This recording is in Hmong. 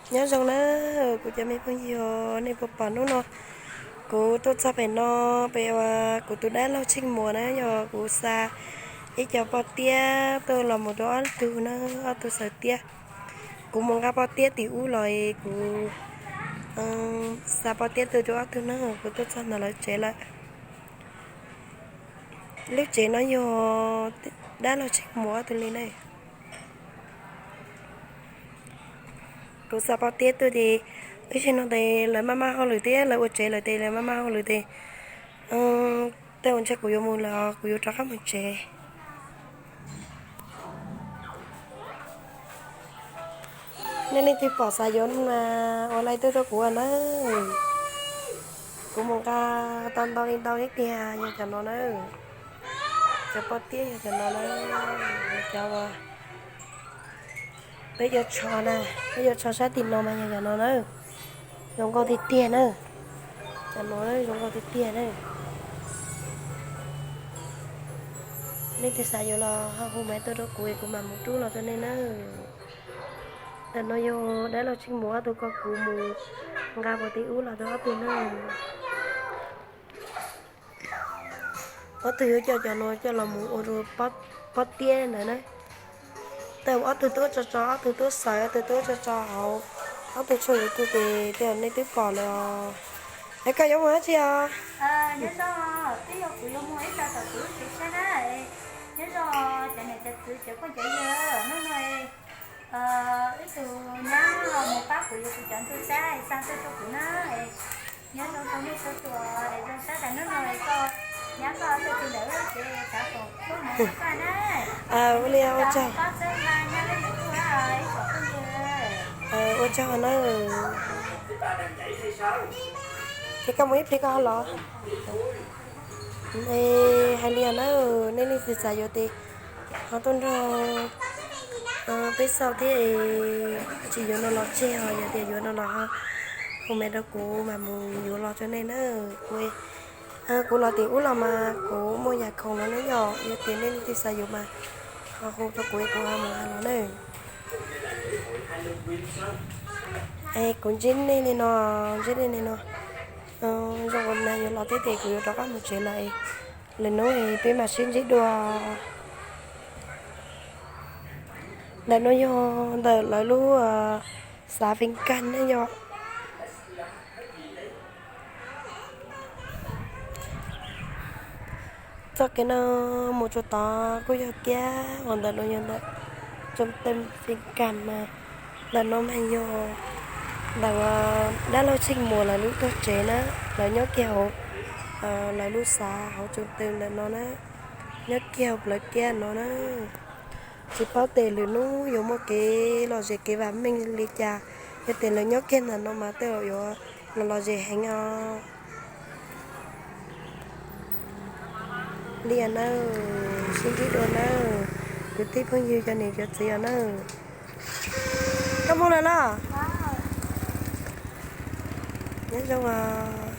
Nyob zoo na, kuv cov me phooj ywg, nej puas pom hnub no kuv tuaj txog pem no, pem uas kuv tus dab laug Tsheej Muas na, yog kuv xa ib co poj tiab tuaj los mus rau ob tug na, ob tug xaws tiab. Kuv mus nqa poj tiab tim ub los, kuv xa poj tiab tuaj rau ob tug na, kuv tuaj txog ntawm lawv tsev lawm. Lub tsev no yog dab laug Tsheej Muas ob tug li na. Kuv xa poj tiab tuaj ces, ib zaug no ces lawv maj maj hauj lwm thiab, lawv ua tsev lawm ces lawv maj maj hauj lwm ces, tej zaum ntshe kuv yuav mus lawm, kuv yuav rov qab mus tsev. Nej leej twg pom xav yuav mas ua li tuaj rau kuv na. Kuv mus nqa tau ntau li ntau thiab tiag, yog cov no na. Cov poj tiab yog cov no na, cov uas peb yuav tsho na, peb yuav tsho sab tim no mas yog cov no na. Zoo nkauj tiag tiag na. Cov no zoo nkauj tiag tiag na. Nej twg xav yuav los ho hu maiv tuaj rau kuv es kuv mam mus rub los rau nej na. Ntawm no yog dab laug Tsheej Muas ob tug, kuv mus nqa poj tiab ub los rau ob tug na. Ob tug yuav coj cov no coj los mus ua rau poj tiab ntawd na. Tej zaum ob tug tuaj tso tso, ob tug tuaj xaws, ob tug tuaj tso tso hauv, ob tug tshuaj yuav tu ces tej zaum nej twb pom lawm os. Es koj yuav mus dab tsi os? Nyob zoo, twb yog kuv yuav mus ib tag tom kuv lub tsev sab na. Nyob zoo cov niam cov txiv cov phooj cov ywg, hnub no ib tug nyab los mus pab kuv yuav kuv cov ntxuag xab xa tuaj rau kuv na. Nyob zoo rau nej txhua tus, zoo sab tas hnub no koj nyab koj tuaj tsis ntawm lub tsev xav kom koj mus koj na. Ua li ua tsaug. Ua tsaug na. Ces koj mus ib pliag koj ho los. Hais li na, nej leej twg xav yuav ces ho tuaj nrog peb xauj thiab. Tsis yuav no los tseg, ho yog tias yuav no los ho hu maiv rau kuv mam mus yuav los rau nej na. Kuv, kuv los tim ub los mas kuv muaj yam khoom no na yom, yog tias nej leej twg xav yuav mas ho hu rau kuv, kuv ho mus hais los na. Es kuv ntsib nej li no, ntsib nej li no, zoo ua na yuav los thiab ces kuv yuav rov qab mus tsev lawm. Lwm hnub peb mam sib ntsib dua. Ntawm no yog ntawm lawv lub xav Feej Kaj ne yom. Txoj kev no mus tsuas tod kuj yog kiab uas ntawm no yog ntawm Tsoom Teem Feej Kaj mas ntawm no mas yog ntawm dab laug Tsheej Muas lawv lub tuag tsev na, lawv nyob kiag hauv lawv lub xav hauv Tsoom Teem ntawm no na, nyob kiag hauv plawv kiab no na. Tsis paub tias lwm hnub yuav muaj kev lom zem kev vam meej li cas, yog tias lawv nyob kiag ntawm no mas tej zaum yuav los lom zem heev os. Li nawb, sib ntsib dua nawb, kwv tij phooj ywg cov niam cov txiv os nawb. Koj mus lawm los? Nyob zoo os.